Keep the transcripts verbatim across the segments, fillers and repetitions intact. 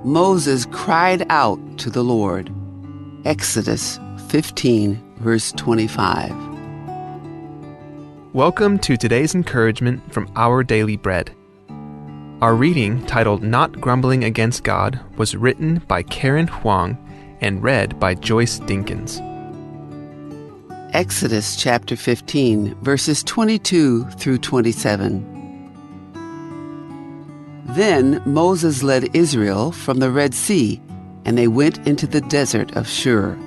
Moses cried out to the Lord. Exodus fifteen, verse twenty-five. Welcome to today's encouragement from Our Daily Bread. Our reading, titled Not Grumbling Against God, was written by Karen Huang and read by Joyce Dinkins. Exodus chapter fifteen, verses twenty-two through twenty-seven. Then Moses led Israel from the Red Sea, and they went into the desert of Shur.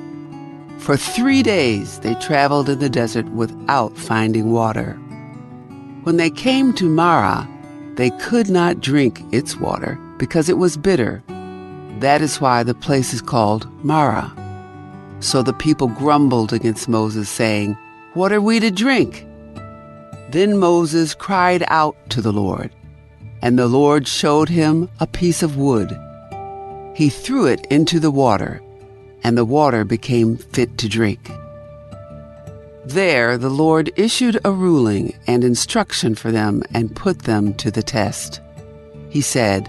For three days they traveled in the desert without finding water. When they came to Marah, they could not drink its water because it was bitter. That is why the place is called Marah. So the people grumbled against Moses, saying, "What are we to drink?" Then Moses cried out to the Lord, and the Lord showed him a piece of wood. He threw it into the water, and the water became fit to drink. There the Lord issued a ruling and instruction for them and put them to the test. He said,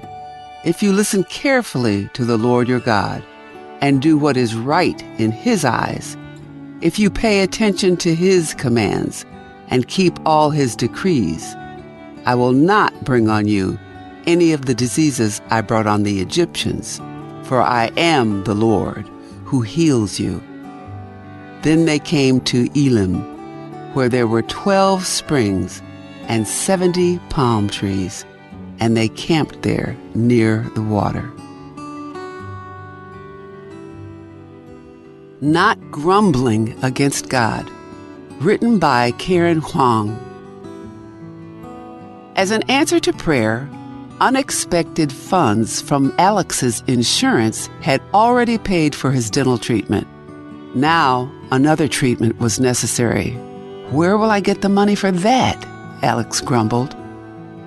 "If you listen carefully to the Lord your God and do what is right in his eyes, if you pay attention to his commands and keep all his decrees, I will not bring on you any of the diseases I brought on the Egyptians, for I am the Lord who heals you." Then they came to Elim, where there were twelve springs and seventy palm trees, and they camped there near the water. Not Grumbling Against God, written by Karen Huang. As an answer to prayer, unexpected funds from Alex's insurance had already paid for his dental treatment. Now, another treatment was necessary. "Where will I get the money for that?" Alex grumbled.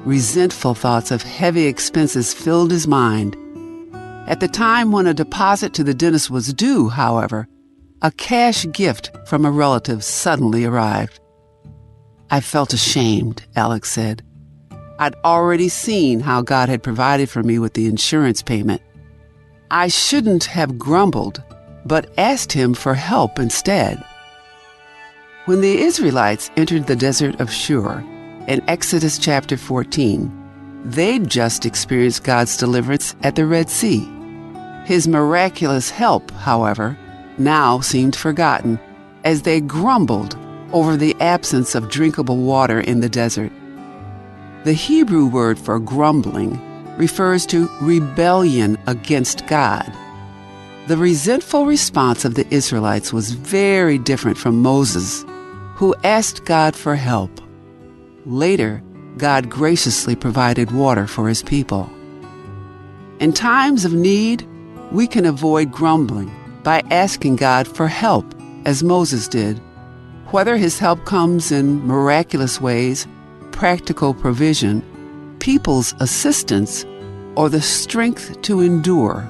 Resentful thoughts of heavy expenses filled his mind. At the time when a deposit to the dentist was due, however, a cash gift from a relative suddenly arrived. "I felt ashamed," Alex said. "I'd already seen how God had provided for me with the insurance payment. I shouldn't have grumbled, but asked him for help instead." When the Israelites entered the desert of Shur in Exodus chapter fourteen, they'd just experienced God's deliverance at the Red Sea. His miraculous help, however, now seemed forgotten as they grumbled over the absence of drinkable water in the desert. The Hebrew word for grumbling refers to rebellion against God. The resentful response of the Israelites was very different from Moses, who asked God for help. Later, God graciously provided water for his people. In times of need, we can avoid grumbling by asking God for help, as Moses did. Whether his help comes in miraculous ways, practical provision, people's assistance, or the strength to endure,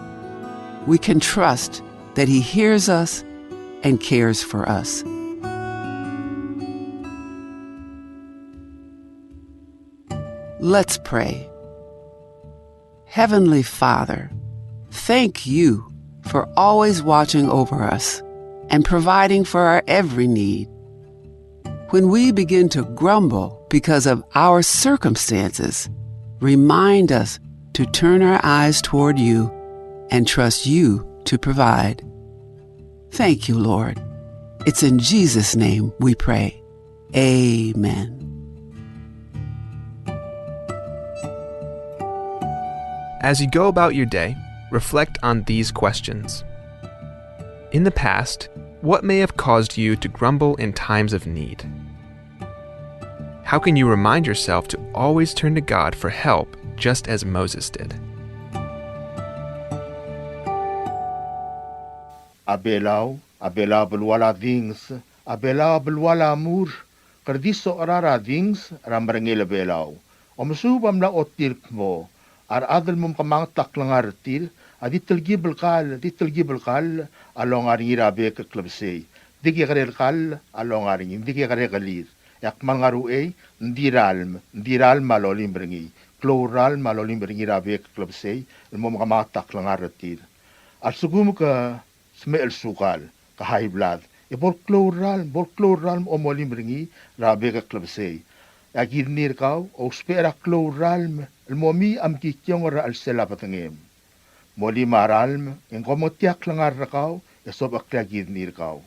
we can trust that he hears us and cares for us. Let's pray. Heavenly Father, thank you for always watching over us and providing for our every need. When we begin to grumble because of our circumstances, remind us to turn our eyes toward you and trust you to provide. Thank you, Lord. It's in Jesus' name we pray. Amen. As you go about your day, reflect on these questions. In the past, what may have caused you to grumble in times of need? How can you remind yourself to always turn to God for help, just as Moses did? A Belau, a Belau a belual a dinges, a Belau a belual a mur, ke di sorir a dinges er a merengel a Belau. Omesuub a mla ochotii el kmo a rechad el mo mekemanget a klengar er tir a di telkib el kall, di telkib el kall a longa er ngii er a bek el klebesei. Di kekerei el kall a longa er ngii, di kekerei a kelir. E a kmal ngar er a uchei, ng di ralm, ng di ralm a lolim er ngii. klou el ralm a lolim er ngii er a bek el klebesei el mo mekemad a klengar er tir. A lsekum ke smecher el sukal, ke high blood, e bo el klou el ralm, bo el klou el ralm a omolim er ngii er a bek el klebesei. E a kidney er kau a ousbech er a klou el ralm el mo mei a mekikiongel er a chelsel a bedengem. Molim a ralm e ng komengetii a klengar er kau e sobechekl a kidney er kau.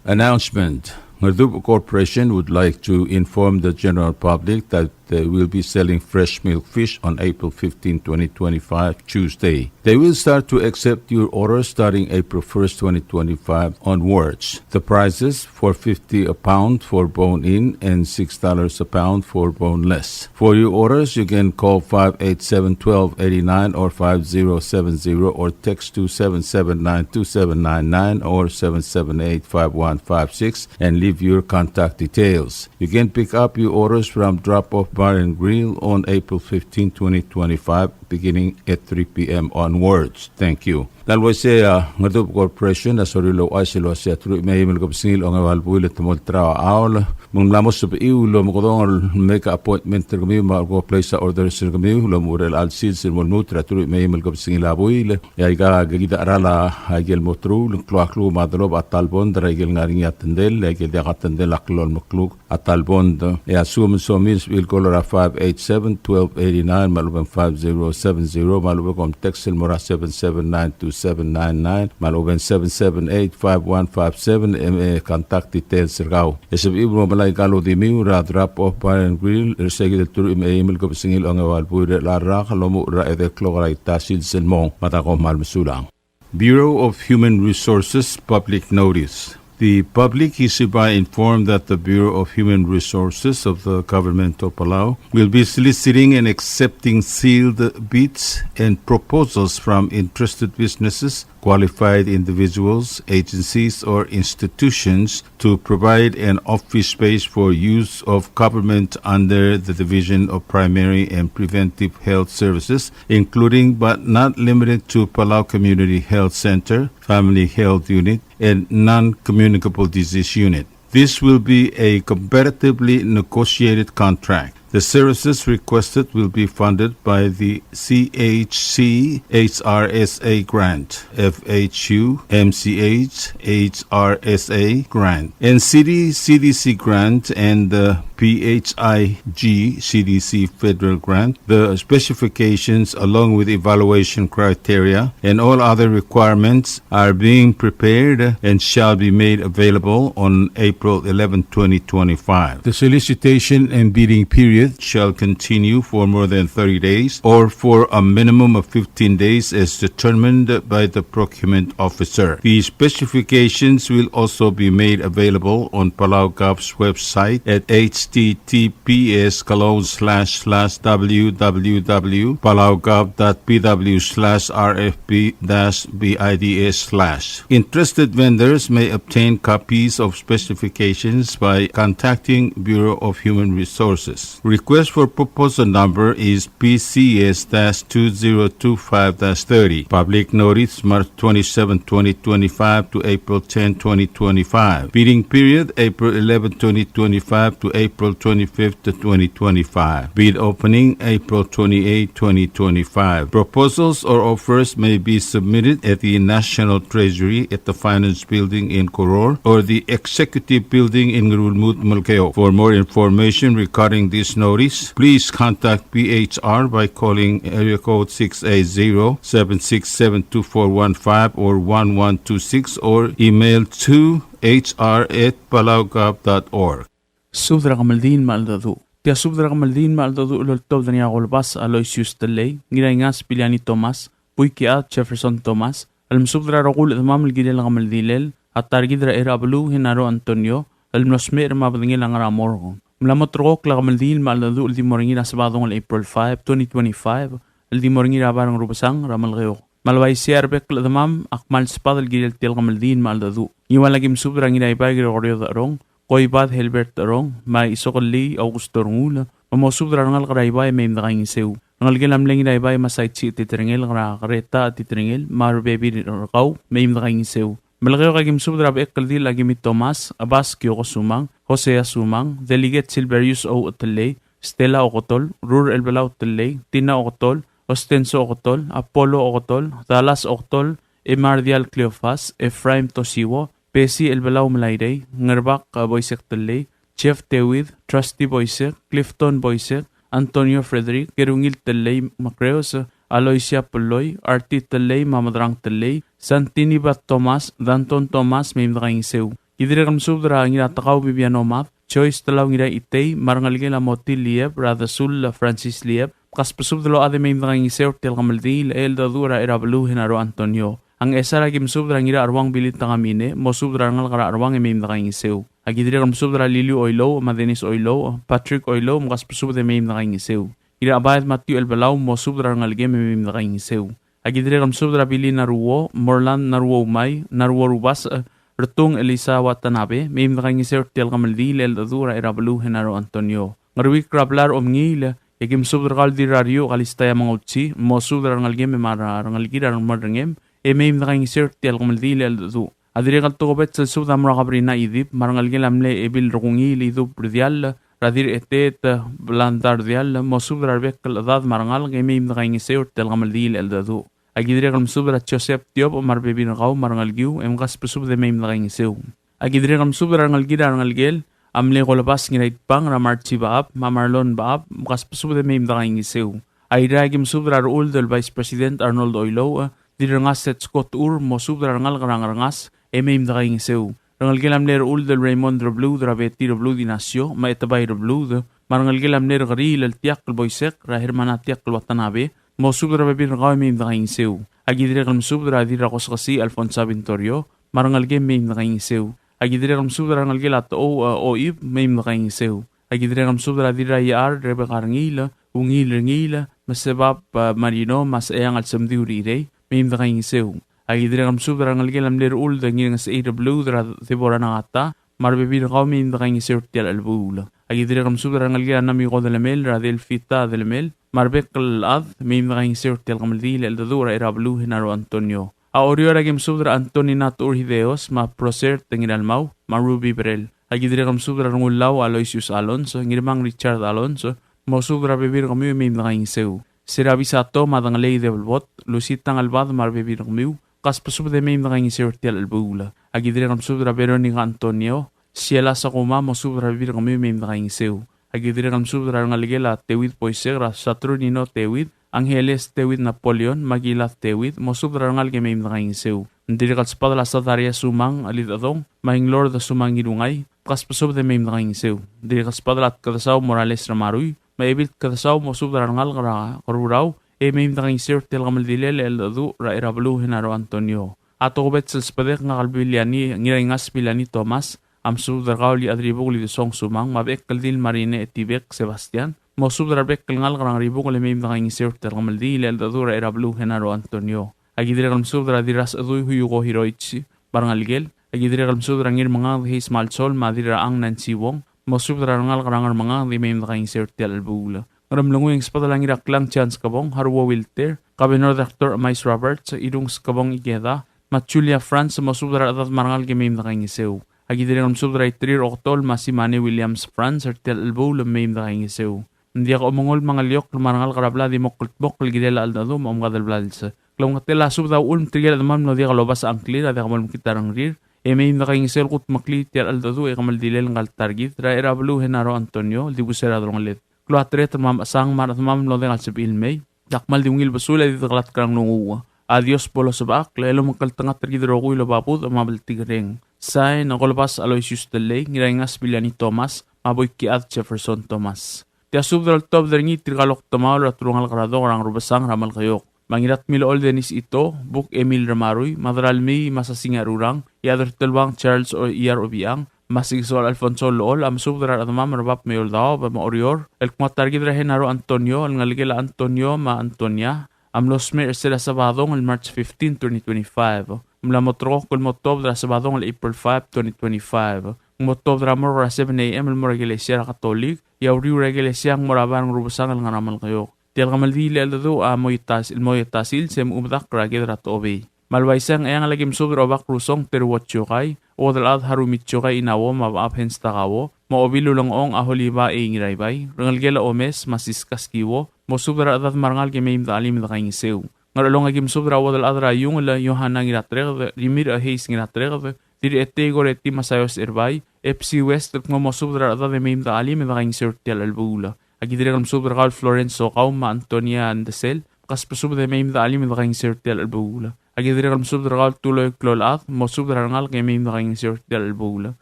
Announcement. Ngerdubech Corporation would like to inform the general public that they will be selling fresh milkfish on April fifteenth, twenty twenty-five, Tuesday. They will start to accept your orders starting April first, twenty twenty-five onwards. The prices: four fifty a pound for bone-in and six dollars a pound for boneless. For your orders, you can call five eight seven, twelve eighty-nine or five zero seven zero, or text to seven seven nine, two seven nine nine or seven seven eight, five one five six and leave your contact details. You can pick up your orders from Drop Off Bar and Grill on April fifteenth, twenty twenty-five, beginning at three p.m. onwards. Thank you. Ng uaisei a Ngerdubech Corporation a sorir el ouchais el uasei a teruich me a eim el kebesengil a ongeua el buil e te molterau a Aol, me ng mla mo sebechiu el omekedong el make appointment er kemiu me a ko place a orders er kemiu el omuchel er chelecha el sils el mo lmuut er a teruich me a eim el kebesengil a buil. E aika kid a cheral a ikel mo truul, klou a kluk me a delobech a ta el bond er a ikel ngar er ngii a tendel, e a ikel diak a tendel a klou el mekluk a ta el bond. E a lsekum e ng somiu e sebechir el call er a five eight seven, twelve eighty-nine, me a lechub e ng five zero seven zero, me a lechub e kom text el mo er a seven seven nine, two seven nine nine, me a lechub e ng seven seven eight, five one five seven, me contact details er kau. E sebechir el mo melai a ikal odimiu er a Drop Off Bar and Grill er se kid el teruich me a eim el kebesengil a ongeua el buil er chelecha el rak el omuchel er a edei el klok er a ita sils el mong. Me a da kom kmal mesulang. Bureau of Human Resources public notice. The public is hereby informed that the Bureau of Human Resources of the Government of Palau will be soliciting and accepting sealed bids and proposals from interested businesses, qualified individuals, agencies, or institutions to provide an office space for use of government under the Division of Primary and Preventive Health Services, including but not limited to Palau Community Health Center, Family Health Unit, and Non-Communicable Disease Unit. This will be a competitively negotiated contract. The services requested will be funded by the C H C H R S A grant, F H U M C H H R S A grant, and City C D C grant, and the P H I G C D C federal grant. The specifications, along with evaluation criteria and all other requirements, are being prepared and shall be made available on April eleventh, twenty twenty-five. The solicitation and bidding period shall continue for more than thirty days or for a minimum of fifteen days as determined by the procurement officer. The specifications will also be made available on Palau Gov's website at H T T P S colon slash slash W W W palaugov dot P W slash R F P dash bids slash. Interested vendors may obtain copies of specifications by contacting Bureau of Human Resources. Request for proposal number is P C S dash two zero two five dash thirty. Public notice, March twenty-seventh, twenty twenty-five to April tenth, twenty twenty-five. Bidding period, April eleventh, twenty twenty-five to April twenty-fifth, twenty twenty-five. Bid opening, April twenty-eighth, twenty twenty-five. Proposals or offers may be submitted at the National Treasury at the Finance Building in Koror or the Executive Building in Ngerulmud, Melekeok. For more information regarding this notice, please contact P H R by calling area code six eight zero, seven six seven, two four one five or one one two six or email to H R at palaugov dot org. Subed er a kemeldiil me a cheldecheduch. Tia subed er a kemeldiil me a cheldecheduch el oltobed er ngii a Kolbas Aloysius Tellei, Ngiraingas Piliani Thomas, Buikiad Jefferson Thomas, el mesubed er a rokui el chedemam el kirel a kemeldilel a ta er kid er a Cherabeluu Genaro Antonio, el mlo smecher me a bedengel a ngar er a morgue. Ng mla mo terrekokl a kemeldiil me a cheldecheduch el di mo er ngii er a Sebadong el April five, twenty twenty-five, el di mo er ngii er a Bai er a Ngerubesang er a Melekeok. Me a le uaisei e a rebek el chedemam a kmal sbadel el kirel tia el kemeldiil me a cheldecheduch. Ngiual a ki mesubed er a Ngiraibai Gregorio Decherong, Koibad Helbert Decherong, me a Isokellii Augusto Renguul, me mosubed er a rengalek er a Ibai me mei me dekaingeseu. Rengelekel a mle Ngiraibai Masaichi Titerengel, er a Kereta Titerengel, me a rebebil er kau, me mei me dekaingeseu. Melekeok a ki mesubed er a Bechekldil a Kimi Thomas, Abas Kioko Sumang, Hosea Sumang, Delegate Silverius O. Otelei, Stella Okotol, Rur Elbelau Tellei, Tina Okotol, Ostenso Okotol, Apollo Okotol, Dallas Okotol, Emardial Cleofas, Ephraim Tosiwo, Pesi Elbelau Melairei, Ngerbak, eh, Boisek Tellei, Jeff Tewid, Trusty Boisek, Clifton Boisek, Antonio Frederick, Kerungil Tellei Makreos, Aloisia Peloi, Arti Tellei, me a Madrang Tellei, Santini Bat Thomas, Danton Thomas, mei me dekaingeseu. Ki dirrek el mesubed er a Ngiratekau Bibiano Mad, Joyce Telau Ngiraitei, me a rengelekel a Motil Lieb, er a Desul Francis Lieb, kasbesubed el ochad e mei me dekaingeseu er tia el kemeldiil el cheldecheduch er a Cherabeluu Genaro Antonio. A Ngchesar a ki mesubed er a Ngiracheruang Billy Takamine, mosubed er a rengalek er a Cheruang e mei me dekaingeseu. A ki dirrek el mesubed er a Liliu Oilouch, me a Dennis Oilouch, Patrick Oilouch, me kasbesubed e mei me dekaingeseu. Ngirachebaed Matthew Elbelau, mosubed er a rengelekem e mei me dekaingeseu. A ki dirrek el mesubed er a Billy Naruo, Morland Naruo Umai, Naruo Rubasech, Retung Elisa Watanabe, mei me dekaingeseu er tia el kemeldiil el cheldecheduch er a Cherabeluu Genaro Antonio. Ngeruikl er a blai er a Omengiil, e ki mesubed er kau el Dirrariuch Kalista Yamaguchi, mosubed er a rengelekem me a rengelekir a remerengem, e mei me dekaingeseu er tia el kemeldiil el cheldecheduch. A dirrek el tokubets el subed a mo er a Kabrina Idip, me a rengelekel a mle Ebil Rekungiil Idub Rdiall, er a Dirretet Blanda Rdiall, mosubed er a rebek el chedad me a rengalek e mei me dekaingeseu er tia el kemeldiil el cheldecheduch. A ki dirrek el mesubed er a Joseph Tiobech me a rebebil er kau me a rengelekiu, e mkasbesubed e mei me dekaingeseu. A ki dirrek el mesubed er a rengelekir a rengelekel a mle Kolebas Ngiraitbang, er a Marchi Bechab, me a Marlon Bechab, mkasbesubed e mei me dekaingeseu. A Irrai a ki mesubed er a Rechuld el Vice President Arnold Oilouch, Dirrengas Setsko Techur, mosubed er a rengalek er a Ngerengas, e mei me dekaingeseu. Rengelekel a mle Rechuld el Raymond Rebluud, er a Betty Rebluud Inacio, me a Etebai Rebluud, me a rengelekel a mle Rekeriil el Tiakl Boisek, er a Hermana Tiakl Watanabe, mosubed er a rebebil er kau e mei me dekaingeseu. A ki dirrek el mesubed er a Dirrakoskesii Alfonsa Vintorio, me a rengelekem e mei me dekaingeseu. A ki dirrek el mesubed er a rengelekel a Techou, e, Oib, mei me dekaingeseu. A ki dirrek el mesubed er a Dirraiechar Rebecca Rengiil, Ungiil Rengiil, me a Sebab, e, Marino, me a Secheang el Semdiu Rirei, mei me dekaingeseu. A ki dirrek el mesubed er a rengelekel a mle Rechuld Ngirengesechei Rebluud, er a Deborah Nagata, me a rebebil er kau e mei me dekaingeseu er tia el chelebuul. A ki dirrek el mesubed er a rengelekel a Namiko Delemel, er a Delfita Delemel, me a rebek el chad, mei me dekaingeseu er tia el kemeldiil el cheldecheduch er a Cherabeluu Genaro Antonio. A Oreor a ki mesubed er a Antonina Techur Hideos, me a Prosert Ngiralmau, me a Ruby Brel. A ki dirrek el mesubed er a Rengullau Aloysius Alonso, Ngirmang Richard Alonso, mosubed er a rebebil er kemiu e mei me dekaingeseu. Sera Bisato me a Dengelei Debelbot, Lusita Ngelbad me a rebebil er kemiu, kasbesubed e mei me dekaingeseu er tia el chelebuul. A ki dirrek el mesubed er a Veronica Antonio, Siela Sakuma, mosubed er a rebebil er kemiu e mei me dekaingeseu. A ki dirrek el mesubed er a rengelekel a Tewid Boisek, er a Saturnino Tewid, Angeles Tewid Napoleon, me a Kilad Tewid, mosubed er a rengalek e mei me dekaingeseu. Ng dirrek el sbadel a Sadaria Sumang Elidechedong, me a Inglord Sumang Irungai, kasbesubed e mei me dekaingeseu. Ng dirrek el sbadel a Tkedesau Morales Ramarui, me a Ebil Tkedesau, mosubed er a rengalek er a Kerurau, e mei me dekaingeseu er tia el kemeldilel el cheldecheduch er a Cherabeluu Genaro Antonio. A tokubets el sbedek ngak el Biliani, Ngiraingas Biliani Thomas, a mesubed er kau el Iechadribukel Idesong Sumang, me a Bechekeldil Marine Etibek Sebastian, mosubed er a rebek el ngalek er a Ngeribukel e mei me dekaingeseu er tia el kemeldiil el cheldecheduch er a Cherabeluu Genaro Antonio. A ki dirrek el mesubed er a Dirrasechedui Huyuko Hiroichi, me a rengelekel. A ki dirrek el mesubed er a Ngirmenganged Hayes Malsol, me a Dirrachang Nancy Wong, mosubed er a rengalek er a Ngermenganged e mei me dekaingeseu er tia el chelebuul. Ngeremlengui e ng sbedel a Ngiraklang Chance Skebong, Haruo Wilter, Governor Doctor Emais Roberts, Irung Skebong Ikeda, me a Julia France, mosubed er a rechedad me a rengalek e mei me dekaingeseu. A ki dirrek el mesubed er a Iterir Oktol me a Simane Williams France er tia el chelebuul e mei me dekaingeseu. Ng diak a omengol me a ngeliokl me a rengalek er a blad e di mo kldmokl el kirel a cheldecheduch me a omkad el blals. Klemengetel a subed a uchul me tirke el chedemam el mlo diak lobasech a ngklir a diak bo lemekngit a rengrir, e mei me dekaingeseu el kudmeklii tia el cheldecheduch e kemeldilel ngka el ta er kid er a Cherabeluu Genaro Antonio el dibus er a delongeled. Klou a tereter me a mechesang me a rechedemam el mlo diak el sebechir el mei, a kmal di ungil besul e di dekelatk er a nglunguuch. A Dios bo losebechakl el omekngeltengat er kid el rokui el oba budech me a bltikerreng. Sain, Kolebas Aloysius Tellei, Ngiraingas Biliani Thomas, me a Boikichad Jefferson Thomas. Tia subed el oltobed er ngii tirka el okdemaol er a telungalek er a Dok er a Ngerubesang er a Melekeok. Me a Ngiratmilechol Dennis Ito, Buk Emil Remarui, Madralmii Masasing Arurang, Iechad er Teluang Charles O-, Iyar Obichang, me a Sikesol Alfonso Lechol, a mesubed er a rechedemam er a Bab me a Eouldaob me a Oreor, el kmo a ta er kid er a Genaro Antonio, el ngelekel a Antonio me a Antonia, a mlo smecher er sel Sabadong el March fifteen, twenty twenty-five. Ng mla mo terrekokl el mo tuobed er a Sabadong el April five, twenty twenty-five. Ng mo tuobed er a morgue er a seven A M el mo er a ikelesia er a Katolik, e a uriul er a ikelesia a ng mo er a bai er a Ngerubesang el ngar er a Melekeok. Tia el kemeldiil el cheldecheduch a mo ta-, el mo ta sils e mo medakl er a ked er a Techobei. Me a le uaisei e ng Eangel a ki mesubed er a Obak Rusong Teruo Chiokai, Uodelchad Harumi Chiokai Inauo, me a Bechab Hens Takauo, me a Obilulengchong a Holiba e Ngiraibai, rengelekel a Omes me a Siska Skiwo, mosubed er a rechedad me a rengalek e mei me dechelim e dekaingeseu. Ngerchelong a ki mesubed er a Uodelchad er a Iungel Yohana Ngiratreked, Rimirch Hayes Ngiratreked, Dirretei Goreti Masaios Erbai, Epsi West, el kmo mosubed er a rechedad e mei me dechelim e dekaingeseu er tia el chelebuul. A ki dirrek el mesubed er kau el Florence Sokau me a Antonia Ndesel, kasbesubed e mei me dechelim e dekaingeseu er tia el chelebuul. A ki dirrek el mesubed er kau el Tuloi Klolchad, mosubed er a rengalek e mei me dekaingeseu er tia el chelebuul.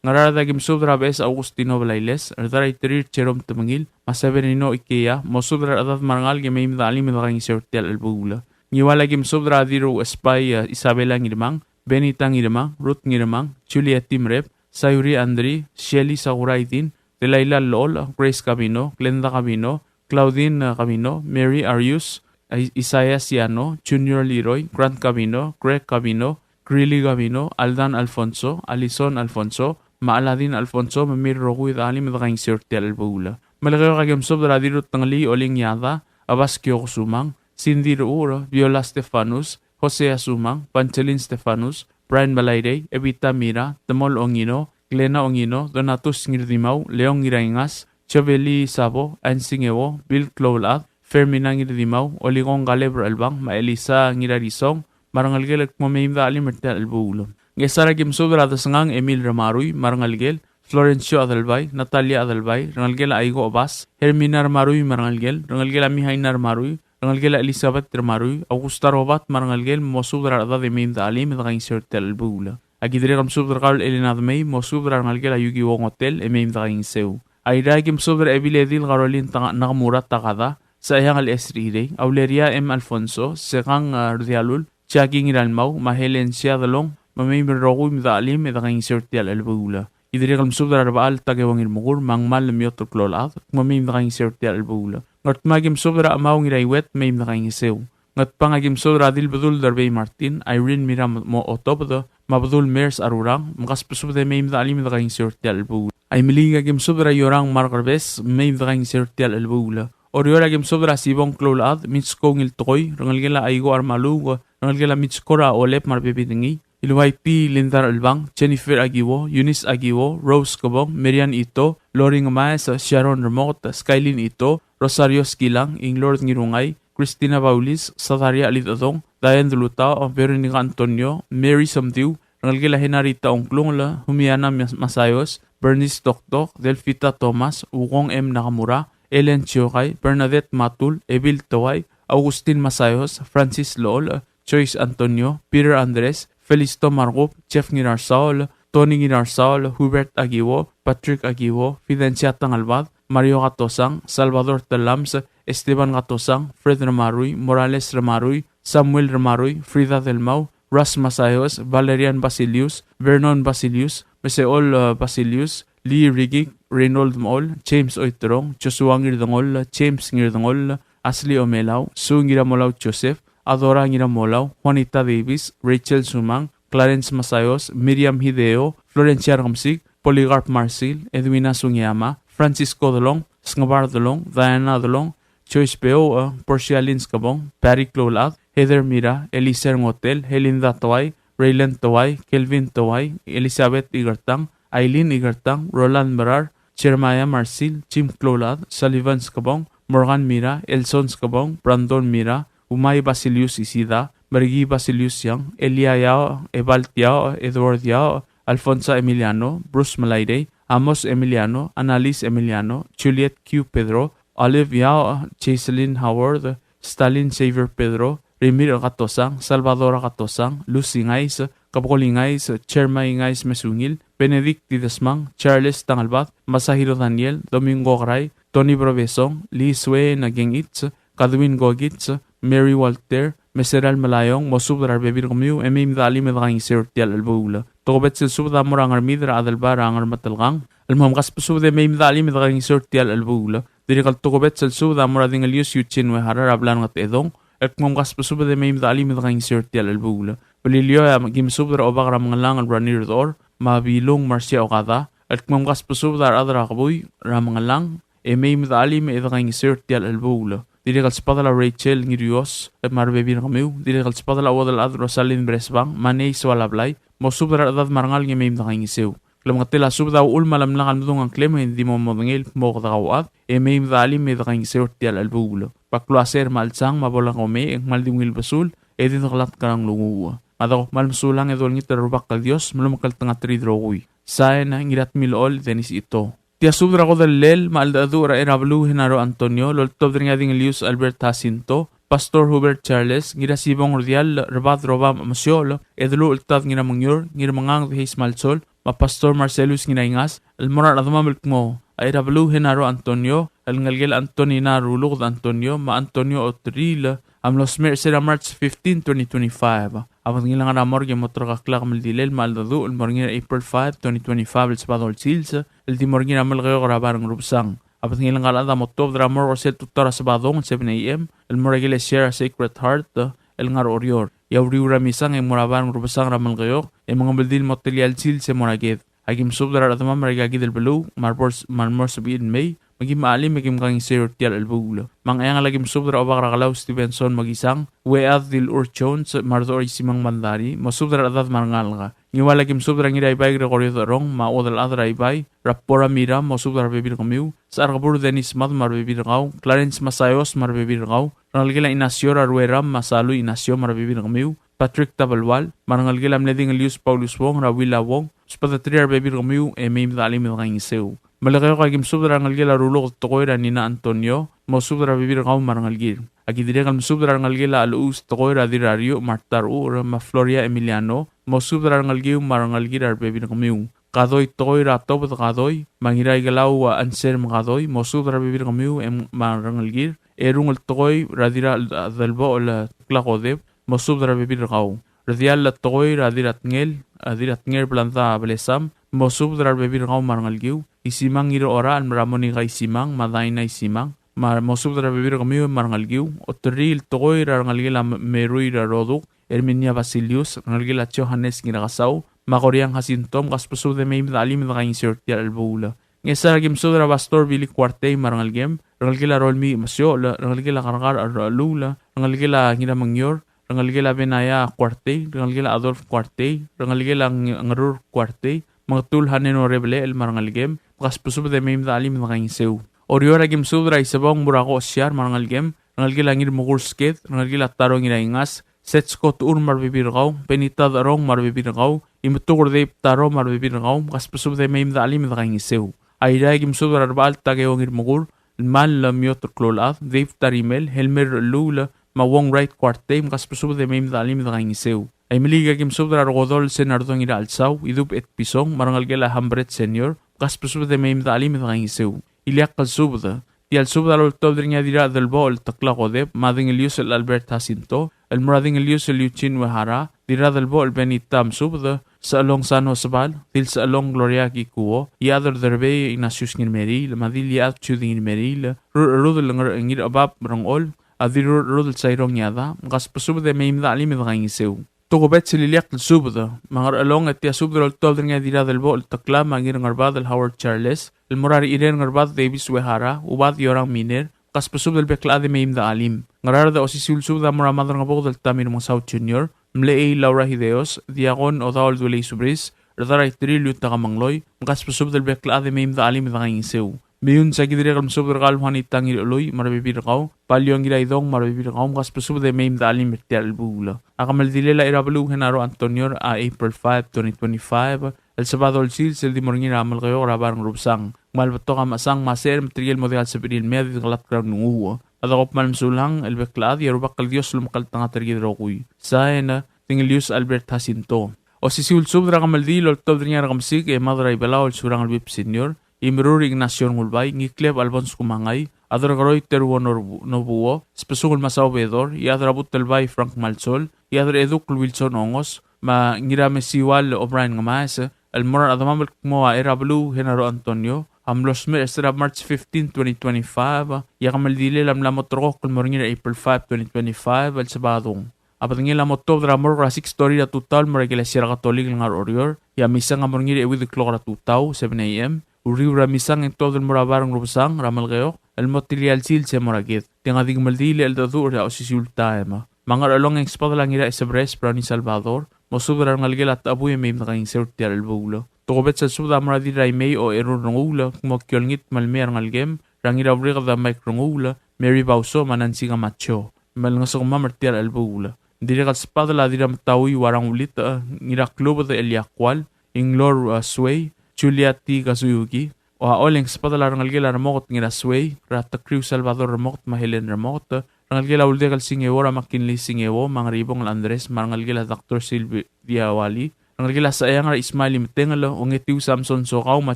Ngaraard a ki mesubed er a Beches Augustino Belailes, Rdar a Iterir Jerome Temengil, me a Severino Ikeya, mosubed er a rechedad me a rengalek e mei me dechelim e dekaingeseu er tia el chelebuul. Ngiwal a ki mesubed er a Dirruchesbai, e, Isabela Ngirmang, Benita Ngirmang, Ruth Ngirmang, Juliet Timrep, Sayuri Andri, Shelly Sakuraidin, Delaila Lool, Grace Kabino, Glenda Kabino, Claudine, e, Kabino, Mary Arius, Is-, Isaias Yano, Junior Leroy, Grant Kabino, Greg Kabino, Grilly Kabino, Aldan Alfonso, Alison Alfonso, me a Aladin Alfonso, me mei el rokui e dechelim e dekaingeseu er tia el chelebuul. Melekeok a ki mesubed er a Dirrutengelii Oling Yada, Abas Kioko Sumang, Cindy Ruur, Viola Stefanus, Hosea Sumang, Vangeline Stefanus, Brian Balairei, Evita Mira, Temol Ongino, Glena Ongino, Donatus Ngirdimau, Leon Ngiraingas, Choveli Sabo, Ansing Ewo, Bill Kloulchad, Fermina Ngirdimau, Olikong Kaleb Rechelbang, me a Elisa Ngirarisong, me a rengelekel el kmo mei me dechelim er tia el chelebuul. Ngchesar a ki mesubed er a Desengang Emil Ramarui, me a rengelekel, Florencio Adelbai, Natalia Adelbai, rengelekel a Aiko Obas, Hermina Ramarui me a rengelekel, rengelekel a Mihaina Ramarui, rengelekel a Elizabeth Ramarui, Augusta Robat me a rengelekel, mosubed er a rechedad e mei me dechelim e dekaingeseu er tia el chelebuul. A ki dirrek el mesubed er kau el Elena Demei, mosubed er a rengelekel a Yukiwo Ngotel, e mei me dekaingeseu. Airai a ki mesubed er a Ebiledil Caroline Taka-, Nakamura Takada, Saiang el Esri Irei, Auleria M. Alfonso, Sekang, a, Rdialul, Jackie Ngiralmau, me a Helen Siadelong, me mei me rokui me dechelim e dekaingeseu er tia el chelebuul. Ki dirrek el mesubed er a Rebechall Takeo Ngirmekur, me a Ngmal Lemiotel Kloulchad, me mei me dekaingeseu er tia el chelebuul. Ngardmau a ki mesubed er a Chemau Ngiraiuet, mei me dekaingeseu. Ngatpang a ki mesubed er a Dilbedul Derbei Martin, Irene Mira Mo-, Otobed, me a Bedul Mers Arurang, me kasbesubed e mei me dechelim e dekaingeseu er tia el chelebuul. Aimeliik a ki mesubed er a Iorang Mark Rebes, mei me dekaingeseu er tia el chelebuul. Oreor a ki mesubed er a Sibong Kloulchad, Mitsko Ngiltekoi, rengelekel a Aiko Armaluuk, rengelekel a Mitsko er a Olep me a rebebil er ngii, Iluaiti Linda Rechelbang, Jennifer Akiwo, Eunice Akiwo, Rose Kebong, Marian Ito, Lori Ngemaes, Sharon Remoket, Skylin Ito, Rosario Skilang, Inglord Ngirungai, Christina Baulis, Sadaria Lidodong, Diane Dulutao, Veronica Antonio, Mary Somdiu, rengelekel a Henarita Ongklungel, Humiana Mas-, Masayos, Bernice Toktok, Delfita Thomas, Ukong M. Nakamura, Ellen Chiokai, Bernadette Matul, Ebil Towai, Augustin Masayos, Francis Lool, Joyce Antonio, Peter Andres, Felisto Markub, Jeff Ngirarsaol, Tony Ngirarsaol, Hubert Akiwo, Patrick Akiwo, Fidencia Tangalbad, Mario Katosang, Salvador Telams, Esteban Katosang, Fred Ramarui, Morales Ramarui, Samuel Ramarui, Frida Delmau, Ras Masayos, Valerian Basilius, Vernon Basilius, Meseol, eh, Basilius, Lee Rigik, Reynold Mol, James Oiterong, Joshua Ngirdengoll, James Ngirdengoll, Ashley Omelau, Sue Ngiramolau Joseph, Adora Ngiramolau, Juanita Davis, Rachel Sumang, Clarence Masayos, Miriam Hideo, Florencia Rekemesik, Polycarp Marsil, Edwina Sugiyama, Francisco Delong, Sngebar Delong, Diana Delong, Joyce Beouch, Portia Lynn Skebong, Barry Kloulchad, Heather Mira, Eliser Ngotel, Helinda Toai, Raylan Toai, Kelvin Toai, Elizabeth Ikertang, Aileen Ikertang, Roland Merar, Jeremiah Marsil, Jim Kloulchad, Sullivan Skebong, Morgan Mira, Elson Skebong, Brandon Mira, Umai Basilius Isida, Mergi Basilius Yang, Elia Yao, Ebalt Yao, Edward Yao, Alfonsa Emiliano, Bruce Melairei, Amos Emiliano, Annalise Emiliano, Juliet Q. Pedro, Olive Yao, Jaiseline Howard, Stalin Xavier Pedro, Rimir Katosang, Salvador Katosang, Lucy Ngais, Kabokoli Ngais, Chermai Ngais Mesungil, Benedict Didesmang, Charles Tangelbad, Masahiro Daniel, Domingo Grai, Tony Brobesong, Lee Sue Nagengich, Kadwin Gogich, Mary Walter, Meseral Melayong, mosubed er a rebebil er kemiu, e mei me dechelim e dekaingeseu er tia el chelebuul. Tokubets el subed a mo er a Ngermid er a Adelbai er a Ngermetelkang, el mo mkasbesubed e mei me dechelim e dekaingeseu er tia el chelebuul. Dirrek el tokubets el subed a mo er a Dingelius Eugene Uehara er a Blanget Edong, el kmo mkasbesubed e mei me dechelim e dekaingeseu er tia el chelebuul. Beliliou a ki mesubed er a Obak er a Mengellang el Ranier Dor, me a Bilung Marcia Okada, el kmo mkasbesubed a rechad er a Kebui er a Mengellang, e mei me dechelim e dekaingeseu er tia el chelebuul. Dirrek el sbadel a Rachel Ngirios, me a rebebil er kemiu, dirrek el sbadel a Uodelchad Rosalind Bresbang, me a Nei Soalablai, mosubed er a rechedad me a rengalek e mei me dekaingeseu. Klemengetel a subed a uchul me a lemlak el medung a ngklem e ng di mo modengei el kmo kede kauchad, e mei me de chelim e de kaingeseu er tia el chelebuul. Bai klou a secher me a chelsang me a bo lak omei e ng kmal di ungil besul, e di dekelatk er a nglunguuch. Me a dekuk kmal mesulang e dolengit er a Rubak el Dios me lomekngeltengat er kid el rokui. Sain, Ngiratmilechol Dennis Ito. Tia subed er a kodellel me a cheldecheduch er a Cherabeluu Henaro Antonio, el oltobed er ngii a Dingelius Albert Jacinto, Pastor Hubert Charles, Ngirasibong Rdiall, Rebad Roba Mesiochel, Edeluchel Tad Ngiramengior, Ngirmengangd Heis Malsol, me a Pastor Marcellus Ngiraingas, el mo er a rechedemam el kmo a Cherabeluu Henaro Antonio, el ngelekel a Antonina Ruluked Antonio, me a Antonio Otriil, a mlo smecher er sel March fifteen, twenty twenty-five. A bedengel a ngar er a morgue e mo ulterekokl a kemeldilel me a cheldecheduch el mo er ngii er a April five, twenty twenty-five, el Sabadong el sils, el di mo er ngii er a Melekeok er a Bai er a Ngerubesang. A bedengel a ngar er a chad a mo tuobed er a morgue er sel tutau er a Sabadong el seven A M, el mo er a ikelesia er a Sacred Heart, el ngar er a Oreor. E a uriul er a misang e ng mo er a Bai er a Ngerubesang er a Melekeok, e mengemeldiil el mo telia el sils e mo er a ked. Aki mesubed er a rechedemam er aika kid el beluu, me a rebo-, me a remo er a sebechir el mei, me kim chelim e kim kaingeseu er tia el chelebuul. Me a Ngcheangel aki mesubed er a Obak er a Kelau Stevenson Mekisang, Uead Dilur Jones, me a Redechor Isimang Bandari, mosubed er a rechedad me a rengalek. Ngiwal aki mesubed er a Ngiraibai Gregorio Decherong, me a Uodelchad er a Ibai, er a Pora Mira, mosubed er a rebebil er kemiu, Secharkebur Dennis Mad me a rebebil er kau, Clarence Masayos me a rebebil er kau, rengelekel a Inacio er a Rueram me a Salui Inacio me a rebebil er kemiu, Patrick Tabelual, me a rengelekel a mle Dingelius Paulus Wong er a Willa Wong, sbedeterir a rebebil er kemiu, e mei me de chelim e de kaingeseu. Melekeok aki mesubed er a rengelekel a Ruluked Tekoi er a Nina Antonio, mosubed er a rebebil er kau me a rengelekir. Aki dirrek el mesubed er a rengelekel a Chelechus Tekoi er a Dirrariuch me a Rtarchucher me a Floria Emiliano, mosubed er a rengelekiu me a rengelekir a rebebil er kemiu. Kadoi Tekoi er a Tobed Kadoi, me a Ngiraikelau a Anselm Kadoi, mosubed er a rebebil er kemiu e m-, me a rengelekir. Erungel Tekoi er a Dirradelbochel Teklakodeb, mosubed er a rebebil er kau. Rdiall Tekoi er a Dirratngel, a Dirratngel Blanda Belesam, mosubed er a rebebil er kau me a rengelekiu. Isimang Ngirorachel me a Monika Isimang, me a Daina Isimang, me a mosubed er a rebebil er kemiu me a rengelekiu. Oterriil Tekoi er a rengelekel a M-, Merui er a Roduk, Herminia Basilius, rengelekel a Johannes Ngirakesau, me a Koriang Jacinto, mkasbesubed e mei me de chelim e de kaingeseu er tia el chelebuul. Ngchesar aki mesubed er a Pastor Billy Kuartei me a rengelekem, rengelekel a Rolmii Mesiochel, rengelekel a Kerkar er a Cheluul, rengelekel a Ngiramengior, rengelekel a Benaya Kuartei, rengelekel a Adolf Kuartei, rengelekel a Ng-, Ngerur Kuartei, Mengetul Haneno Rebelechel me a rengelekem, mkasbesubed e mei me de chelim e de kaingeseu. Oreor aki mesubed er a Isebong Murako Osiar me a rengelekem, rengelekel a Ngirmekur Sked, rengelekel a Taro Ngiraingas, Setsko Techur me a rebebil er kau, Benita Decherong me a rebebil er kau, Imetuker Dave Taro me a rebebil er kau, mkasbesubed e mei me de chelim e de kaingeseu. Airai aki mesubed er a Rebechall Takeo Ngirmekur, el Mal Lemiot Kloulechad, Dave Tarimel, Helmer Luul, me a Wong Wright Kuartei, mkasbesubed e mei me de chelim e de kaingeseu. Aimeliik aki mesubed er a Rekodol Senardong Ngirachelsau, Idub Etpison, me a rengelekel a Hambret Senior, mkasbesubed e mei me de chelim e de kaingeseu. Ileakl el subed, tia el subed a loltobed er ngii a Dirradelbochel Teklakodeb, me a Dingelius el Albert Jacinto, el mo er a Dingelius el Eugene Uehara, Dirradelbochel Benita Mesubed, Sechelong Sano Sebal, Dilsechelong Gloria Kikuo, Iechad er Derbei Ignatius Ngirmeriil, me a Dil Iechad Judy Ngirmeriil, Rurcherudel Nger-, Ngirchebab Rengchol, a Dirrurcherudel Sairong Iada, mkasbesubed e mei me de chelim e de kaingeseu. Tokubets el ileakl el subed, me a Ngerchelong e tia subed a loltobed er ngii a Dirradelbochel Tekla me a Ngirngerbad el Howard Charles, el mo er a Rechirel Ngerbad Davis Uehara, Ubad Yorang Miner, mkasbesubed el bek el chad e mei me de chelim. Ngaraard e osisiu el subed a mo er a Madrengebuked el Tamir Mengesau Junior, Mlechei Laura Hideos, Diakon Odaol Duelei Subris, Rdar a Iterir Liutaka Mengloi, mkasbesubed el bek el chad e mei me de chelim e de kaingeseu. Meiuns a ki dirrek el mesubed er kau el Juanita Ngirchelui me a rebebil er kau, Palio Ngiraidong me a rebebil er kau, mkasbesubed e mei me de chelim er tia el chelebuul. A kemeldilel a Irabeluu Genaro Antonio er a April five, twenty twenty-five, el Sabadong el sils el di mo er ngii er a Melekeok er a Bai er a Ngerubesang. Ng kmal betok a mechesang me a secher me tirke el mo diak el sebechir el mei a di dekelatk er a nglunguuch. A dekuk kmal mesulang el bek el chad e a Rubak el Dios a lomekngeltengat er kid el rokui. Sain, Dingelius Albert Jacinto. Osisiu el subed er a kemeldiil el oltobed er ngii a Rekemesik e Mad er a Ibelau el Surangel Whipps Senior, Imerur Ignacio Rengulbai, Ngikleb Alphonse Kumangai, Aderkeroi Teruo Nobu-, Nobuo, Sbesungel Masao Bedor, Iechad er a Butelbai Frank Malsol, Iechad er a Eduk el Wilson Ongos, me a Ngiramesiual O'Brien Ngemaes, el mo er a rechedemam el kmo a Irabeluu Genaro Antonio, a mlo smecher er sera March fifteen, twenty twenty-five, e a kemeldilel a mla mo ulterekokl el mo er ngii er a April five, twenty twenty-five, el Sabadong. A bedengel a mo tuobed er a morgue er a six thirty er a tutau el mo er a ikelesia er a Katolik el ngar er a Oreor, e a misang a mo er ngii er a euid el klok er a tutau, seven A M. Uriul er a misang e ng tuobed el mo er a Bai er a Ngerubesang er a Melekeok, el mo telia el sils e mo er a ked. Tiang a di kemeldiil e cheldecheduch er a osisiu el taem. Me a Ngerchelong e ng sbedel a Ngiraesebres Brownie Salvador, mosubed er a rengelekel a Techebui e mei me dekaingeseu er tia el chelebuul. Tokubets el subed a mo er a Dirraimei Ocherur Renguul, kmo ki olengit me le mei a rengelekem, er a Ngiraureked a Mike Renguul, Mary Bauso, me a Nancy Camacho. Me lengesukemam er tia el chelebuul. Ng dirrek el sbadel a Dirrametaui Uarang Ulitech, Ngiraklubed Elia Kual, Inglor, a, Suei, Julia T. Kazuyuki, Oaol e ng sbadel a rengelekel a Remoket Ngirasuei, er a Tekriu Salvador Remoket me a Helen Remoket, rengelekel a Uldekel Singeo er a McKinley Singeo, me a Ngeribongel Andres, me a rengelekel a Doctor Sylvia Wali, rengelekel a Saeang er a Ismael Imetengel, Ongetiu Samson Sokau, me a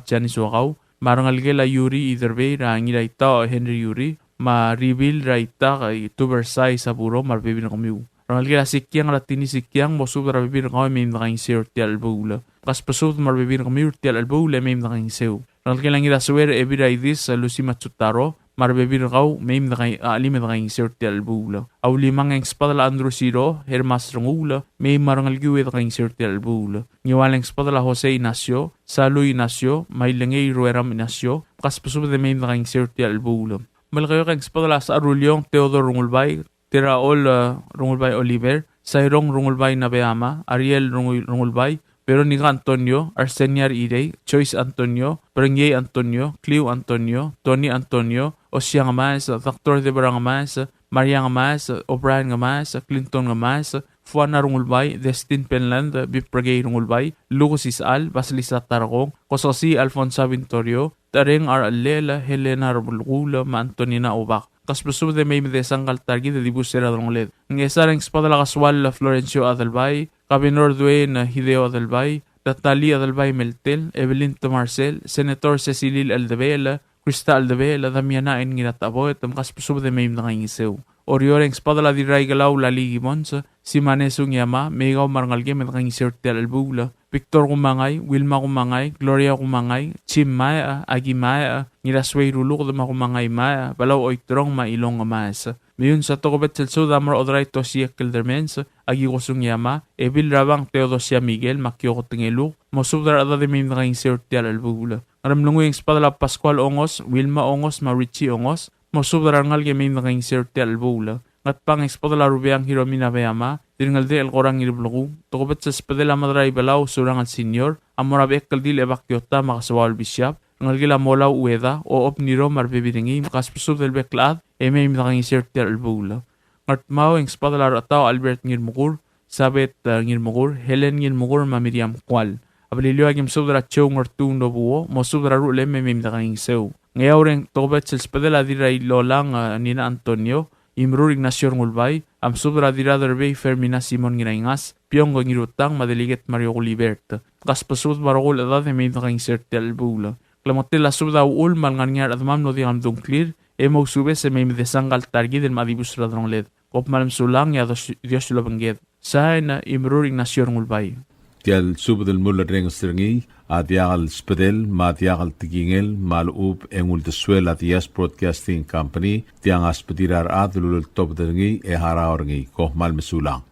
Jani Sokau, me a rengelekel a Yuri Iderbei, er a Ngiraitau Henry Yuri, me a Ribil er a Itak, Tubersai Saburo, me a rebebil er kemiu. Rengelekel a Sikiang er a Tini Sikiang, mosubed er a rebebil er kau e mei me dekaingeseu er tia el chelebuul. Kasbesubed me a rebebil er kemiu er tia el chelebuul e mei me dekaingeseu. Rengelekel a Ngirasuei er a Ebil er a Idis, Lucy Matsutaro, me a rebebil er kau, mei me dekain-, a, mei me dekaingeseu er tia el chelebuul. A Ulimang e ng sbadel a Andrew Siro, Hermas Renguul, mei me a rengelekiu e dekaingeseu er tia el chelebuul. Ngiwal e ng sbadel a Jose Ignacio, Salu Ignacio, me a Ilengei Rueram Ignacio, kasbesubed e mei me dekaingeseu er tia el chelebuul. Melekeok e ng sbadel a Saruliong Theodore Rengulbai, Teraol, eh, Rengulbai Oliver, Sairong Rengulbai Nabeama, Ariel Rengul-, Rengulbai, Veronica Antonio, Arsenia Irei, Joyce Antonio, Berengiei Antonio, Cliu Antonio, Tony Antonio, Osiang Ngemaes, Doctor Deborah Ngemaes, Maria Ngemaes, O'Brien Ngemaes, Clinton Ngemaes, Fuana Rengulbai, Destin Penland, Bipregei Rengulbai, Lucas Isechal, Basilisa Tarkong, Kososi Alfonsa Vintorio, Tereng Arlel, Helena Rebelkul, me a Antonina Obak. Kasbesubed e mei me desa ngka el ta er kid e dibus er a delongeled. Ngchesar e ng sbadel a Kesuall Florencio Adelbai, Governor Duane Hideo Adelbai, Natalie Adelbai Meltel, Evelyn Tomarsel, Senator Secilil Eldebechel, Krista Eldebechel, Damiana N. Ngirataboet, me kasbesubed e mei me dekaingeseu. Oreor e ng sbadel a Dirraikelau Lali Gibbons, Simane Sugiyama, me kau me a rengelekem e dekaingeseu er tia el chelebuul. Victor Kumangai, Wilma Kumangai, Gloria Kumangai, Jim Maea, Aki Maea, Ngirasuei Ruluked me a Kumangai Maea, Belau Oiterong me a Ilong Ngemaes. Meiuns a tokubets el subed a mo er a Oderai Tosie Keldermans, Aki Kosungiyama, Ebil Rabang Theodosia Miguel, me a Kioko Tengeluk, mosubed er a rechedad e mei me dekaingeseu er tia el chelebuul. Ngeremlengui e ng sbadel a Pascual Ongos, Wilma Ongos, me a Richie Ongos, mosubed er a rengalek e mei me dekaingeseu er tia el chelebuul. Ngatpang e ng sbadel a Rubeang Hiromina Beama, Dirngeldechel Korang Ngirblekuu, tokubets el sbedel a Madrai Belau Surangel Senior, a mo er a Bechekldil Ebakiota me a Kesuaol Bisiab, rengelekel a Molau Ueda, Ochob Niro me a rebebil er ngii, me kasbesubed el bek el chad, e mei me dekaingeseu er tia el chelebuul. Ngardmau e ng sbadel a Rechetau Albert Ngirmekur, Sabet, eh, Ngirmekur, Helen Ngirmekur, me a Miriam Kual. A Beliliou a kim subed er a Joe Ngertung Nobuo, mosubed er a ruchelem e mei me dekaingeseu. Ngeaur e ng tokubets el sbedel a Dirrailolang, eh, Nina Antonio, Imrur Ignacio Rengulbai, a msubed er a Dirraderbei Fermina Simon Ngiraingas, Piong Ngirutang, me a Delegate Mario Gulibert. Kasbesubed me a rokui el chedad e mei me dekaingeseu er tia el chelebuul. Klemengetel a subed a uchul me a lengar er ngii a rechedemam el mlo diak lemdung a ngklir, e mousubes e mei me desa ngka el ta er kid el mla dibus er a delongeled. Kom kmal mesulang e a Dios, Dios lobengked. Sain, Imrur Ignacio Rengulbai. Tia el subed el mulerrenges er ngii a diak el sbedel me a diak el tekingel me a lechub e ng uldesuel a Diaz Broadcasting Company, tiang a sbedir a rechad el uleltobed er ngii e harau er ngii. Kom kmal mesulang.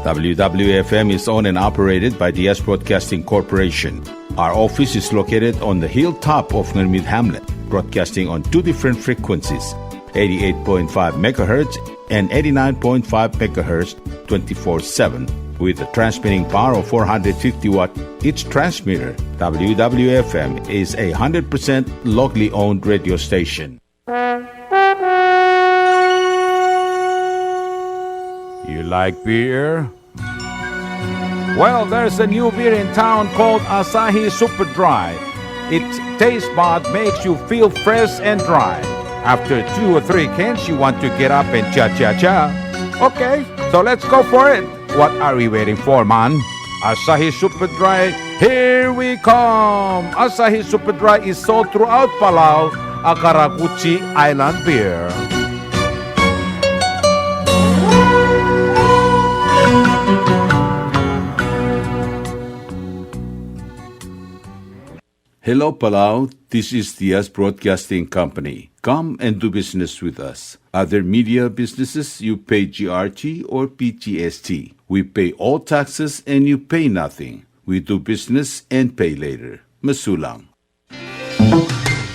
W W F M is owned and operated by Diaz Broadcasting Corporation. Our office is located on the hilltop of Ngermid Hamlet, broadcasting on two different frequencies, eighty-eight point five megahertz and eighty-nine point five megahertz, twenty-four seven, with a transmitting power of four hundred fifty watt each transmitter. W W F M is a hundred percent locally owned radio station. You like beer? Well, there's a new beer in town called Asahi Super Dry. Its taste bud makes you feel fresh and dry. After two or three cans, you want to get up and cha-cha-cha. Okay, so let's go for it. What are we waiting for, man? Asahi Super Dry, here we come! Asahi Super Dry is sold throughout Palau, a karakuchi island beer. Hello, Palau. This is Diaz Broadcasting Company. Come and do business with us. Other media businesses, you pay G R T or P G S T. We pay all taxes and you pay nothing. We do business and pay later. Mesulang.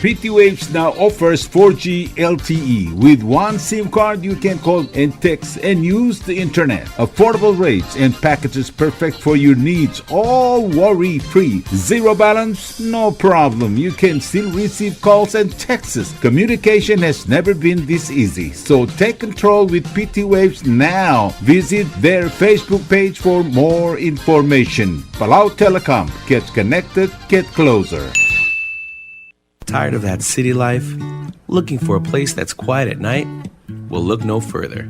P T Waves now offers four G L T E. With one SIM card, you can call and text and use the internet. Affordable rates and packages perfect for your needs, all worry-free. Zero balance? No problem. You can still receive calls and texts. Communication has never been this easy. So take control with P T Waves now. Visit their Facebook page for more information. Palau Telecom. Get connected, get closer. Tired of that city life? Looking for a place that's quiet at night? Well, look no further.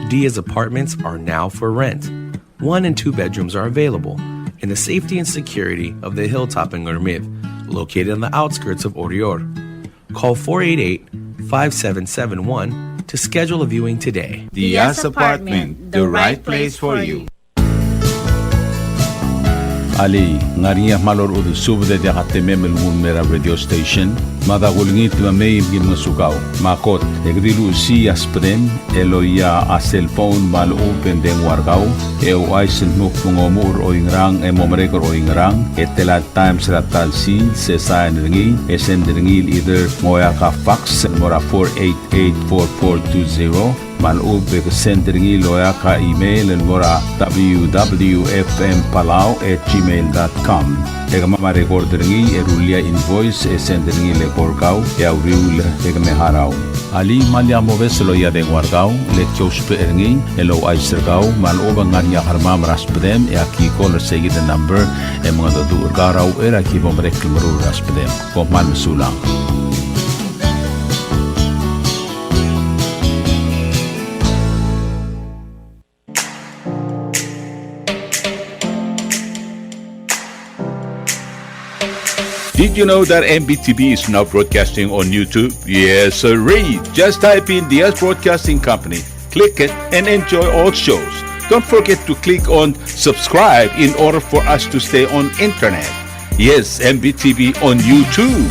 Diaz Apartments are now for rent. One and two bedrooms are available in the safety and security of the hilltop in Ngermid, located on the outskirts of Oreor. Call four eight eight, five seven seven one to schedule a viewing today. Diaz Apartment, the right place for you. Alii, ng ngar er ngii a kmal orechudel subed e diak a temem el nguu el mei er a radio station? Mada kulengit me mei me ki ngosukau. Me a kot, e ke di luchesii a subedem el oia a cell phone me a lechub e ng dengua er kau, e ouchais el dmu kmo ng omuchel er oingerang e mo merek er oingerang, e tela el times er a ta el sils, e sain er ngii, e send er ngii el either ng oeak a fax el mo er a four eight eight four four two zero, me a lechub e ke send er ngii el oeak a email el mo er a W W F M Palau at gmail dot com. E kemam a record er ngii e rullii a invoice e send er ngii el eko er kau e a uriul e ke me harau. Alii, me lak mobes el oia dengua er kau, le ki ousbech er ngii el ouchais er kau me a lechub e ng ngar er ngii a kermam er a subedem e aki call er seikid el number e mengedecheduch er kau er a uchei er a ki bo merek el meruul er a subedem. Kom kmal mesulang. Did you know that M B T V is now broadcasting on YouTube? Yes, sirree. Just type in Diaz Broadcasting Company, click it, and enjoy all shows. Don't forget to click on subscribe in order for us to stay on internet. Yes, M B T V on YouTube.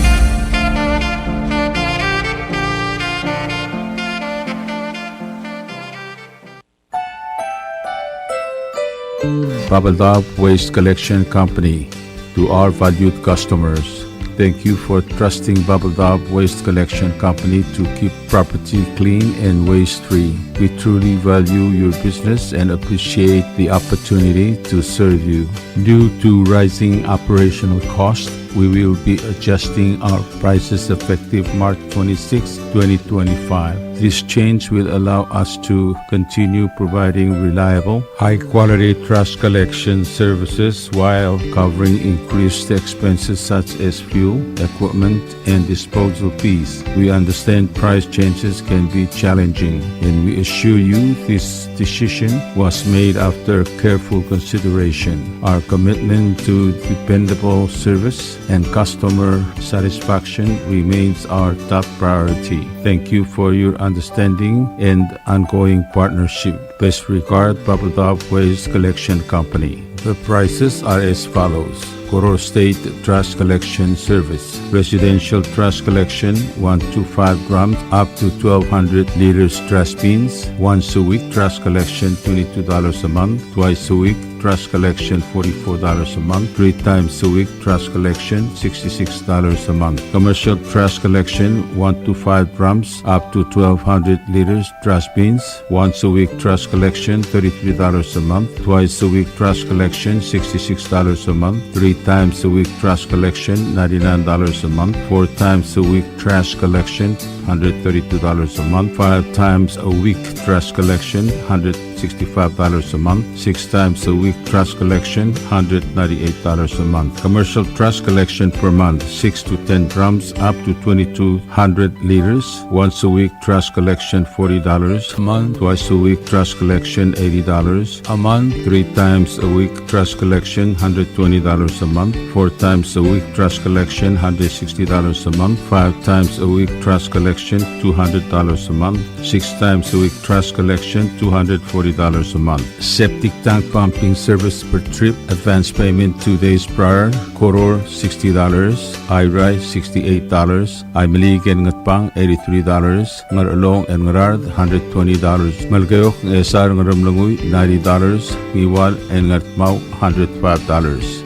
Babeldaob Waste Collection Company. To our valued customers, thank you for trusting Babeldaob Waste Collection Company to keep property clean and waste-free. We truly value your business and appreciate the opportunity to serve you. Due to rising operational costs, we will be adjusting our prices effective March twenty-sixth, twenty twenty-five. This change will allow us to continue providing reliable, high-quality trash collection services while covering increased expenses such as fuel, equipment, and disposal fees. We understand price changes can be challenging, and we assure you this decision was made after careful consideration. Our commitment to dependable service and customer satisfaction remains our top priority. Thank you for your understanding and ongoing partnership. Best regard, Babeldaob Waste Collection Company. The prices are as follows. Koror State Trash Collection Service. Residential trash collection, one to five drums, up to twelve hundred liters trash bins. Once a week trash collection, twenty-two dollars a month. Twice a week trash collection, forty-four dollars a month. Three times a week trash collection, sixty-six dollars a month. Commercial trash collection, one to five drums, up to twelve hundred liters trash bins. Once a week trash collection, thirty-three dollars a month. Twice a week trash collection, sixty-six dollars a month. Three times a week trash collection, ninety-nine dollars a month. Four times a week trash collection, hundred thirty-two dollars a month. Five times a week trash collection, hundred sixty-five dollars a month. Six times a week trash collection, hundred ninety-eight dollars a month. Commercial trash collection per month, six to ten drums, up to twenty-two hundred liters. Once a week trash collection, forty dollars a month. Twice a week trash collection, eighty dollars a month. Three times a week trash collection, hundred twenty dollars a month. Four times a week trash collection, hundred sixty dollars a month. Five times a week trash collection, two hundred dollars a month. Six times a week trash collection, two hundred forty dollars a month. Septic tank pumping service per trip, advance payment two days prior. Koror, sixty dollars. Airai, sixty-eight dollars. Aimeliik and Ngatpang, eighty-three dollars. Ngarchelong and Ngaraard, hundred twenty dollars. Melekeok, Ngchesar, Ngeremlengui, ninety dollars. Ngiwal and Ngardmau, hundred five dollars.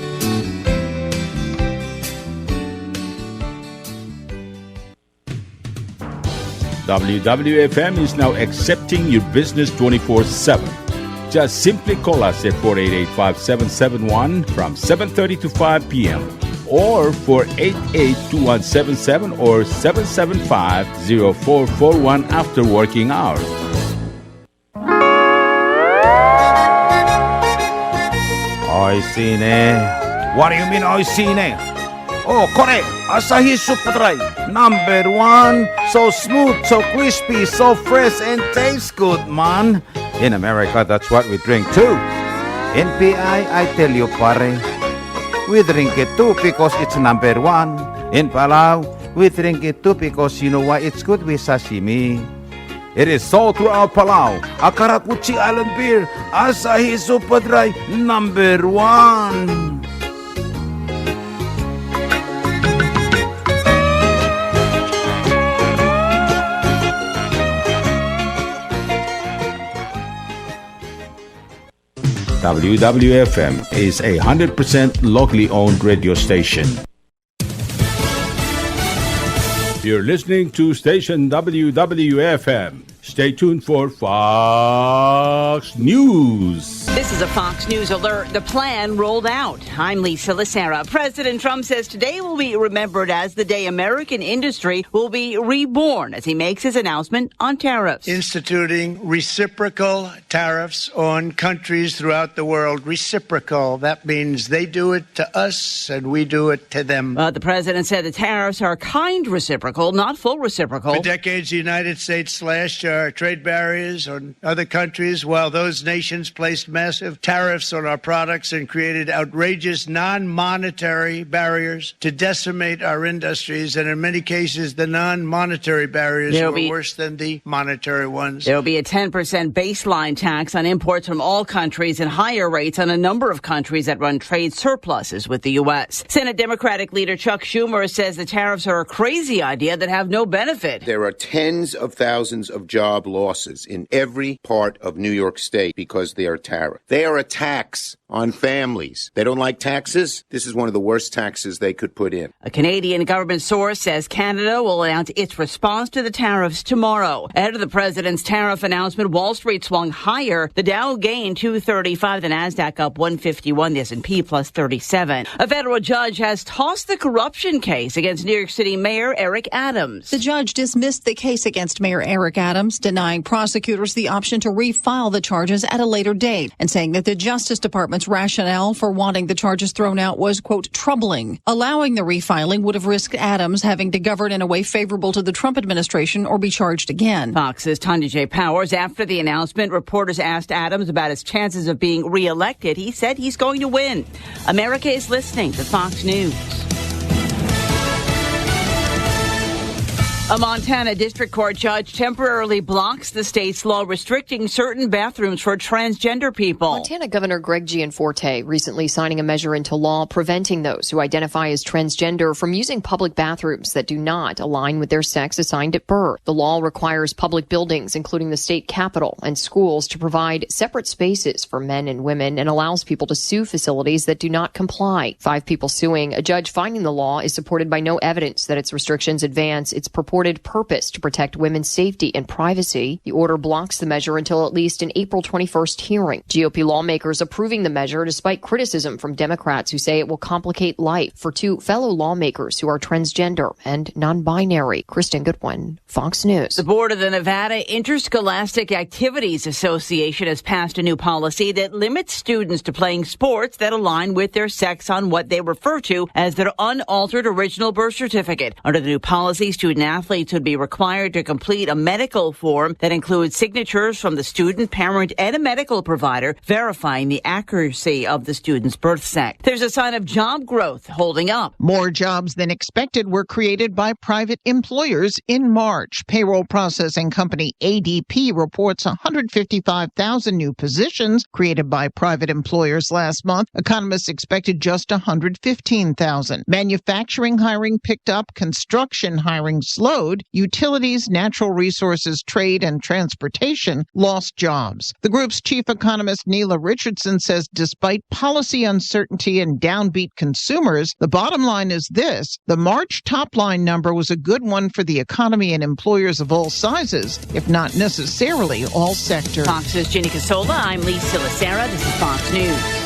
W W F M is now accepting your business twenty-four seven. Just simply call us at four eight eight, five seven seven one from seven thirty to five p m, or four eight eight, two one seven seven or seven seven five, zero four four one after working hours. Oishii ne. What do you mean, oishii ne? Oh, kore, Asahi Super Dry, number one. So smooth, so crispy, so fresh, and tastes good, man. In America, that's what we drink too. In P I, I tell you, pare, we drink it too because it's number one. In Palau, we drink it too because you know why? It's good with sashimi. It is sold throughout Palau. A karakuchi island beer, Asahi Super Dry, number one. W W F M is a hundred percent locally owned radio station. You're listening to station W W F M. Stay tuned for Fox News. This is a Fox News alert. The plan rolled out. I'm Lisa Lacera. President Trump says today will be remembered as the day American industry will be reborn as he makes his announcement on tariffs. Instituting reciprocal tariffs on countries throughout the world. Reciprocal. That means they do it to us and we do it to them. But the president said the tariffs are kind reciprocal, not full reciprocal. For decades, the United States slashed our trade barriers on other countries while those nations placed massive tariffs on our products and created outrageous non-monetary barriers to decimate our industries. And in many cases, the non-monetary barriers There'll were be worse than the monetary ones. There will be a ten percent baseline tax on imports from all countries and higher rates on a number of countries that run trade surpluses with the U S. Senate Democratic Leader Chuck Schumer says the tariffs are a crazy idea that have no benefit. There are tens of thousands of job losses in every part of New York State because they are tariffs. They are a tax on families. They don't like taxes? This is one of the worst taxes they could put in. A Canadian government source says Canada will announce its response to the tariffs tomorrow. Ahead of the president's tariff announcement, Wall Street swung higher. The Dow gained two thirty-five, the Nasdaq up one fifty-one, the S and P plus thirty-seven. A federal judge has tossed the corruption case against New York City Mayor Eric Adams. The judge dismissed the case against Mayor Eric Adams, denying prosecutors the option to refile the charges at a later date and saying that the Justice Department's rationale for wanting the charges thrown out was, quote, troubling. Allowing the refiling would have risked Adams having to govern in a way favorable to the Trump administration or be charged again. Fox's Tanya J. Powers. After the announcement, reporters asked Adams about his chances of being reelected. He said he's going to win. America is listening to Fox News. A Montana district court judge temporarily blocks the state's law restricting certain bathrooms for transgender people. Montana Governor Greg Gianforte recently signing a measure into law preventing those who identify as transgender from using public bathrooms that do not align with their sex assigned at birth. The law requires public buildings, including the state capitol and schools, to provide separate spaces for men and women and allows people to sue facilities that do not comply. Five people suing, a judge finding the law is supported by no evidence that its restrictions advance its purported purpose to protect women's safety and privacy. The order blocks the measure until at least an April twenty-first hearing. G O P lawmakers approving the measure despite criticism from Democrats who say it will complicate life for two fellow lawmakers who are transgender and non-binary. Kristen Goodwin, Fox News. The board of the Nevada Interscholastic Activities Association has passed a new policy that limits students to playing sports that align with their sex on what they refer to as their unaltered original birth certificate. Under the new policy, student athletes would be required to complete a medical form that includes signatures from the student, parent, and a medical provider verifying the accuracy of the student's birth sex. There's a sign of job growth holding up. More jobs than expected were created by private employers in March. Payroll processing company A D P reports one hundred fifty-five thousand new positions created by private employers last month. Economists expected just one hundred fifteen thousand. Manufacturing hiring picked up, construction hiring slowed. slowed, utilities, natural resources, trade, and transportation lost jobs. The group's chief economist, Neela Richardson, says despite policy uncertainty and downbeat consumers, the bottom line is this: the March top line number was a good one for the economy and employers of all sizes, if not necessarily all sectors. Fox's Jenny Casola. I'm Lisa Lacera. This is Fox News.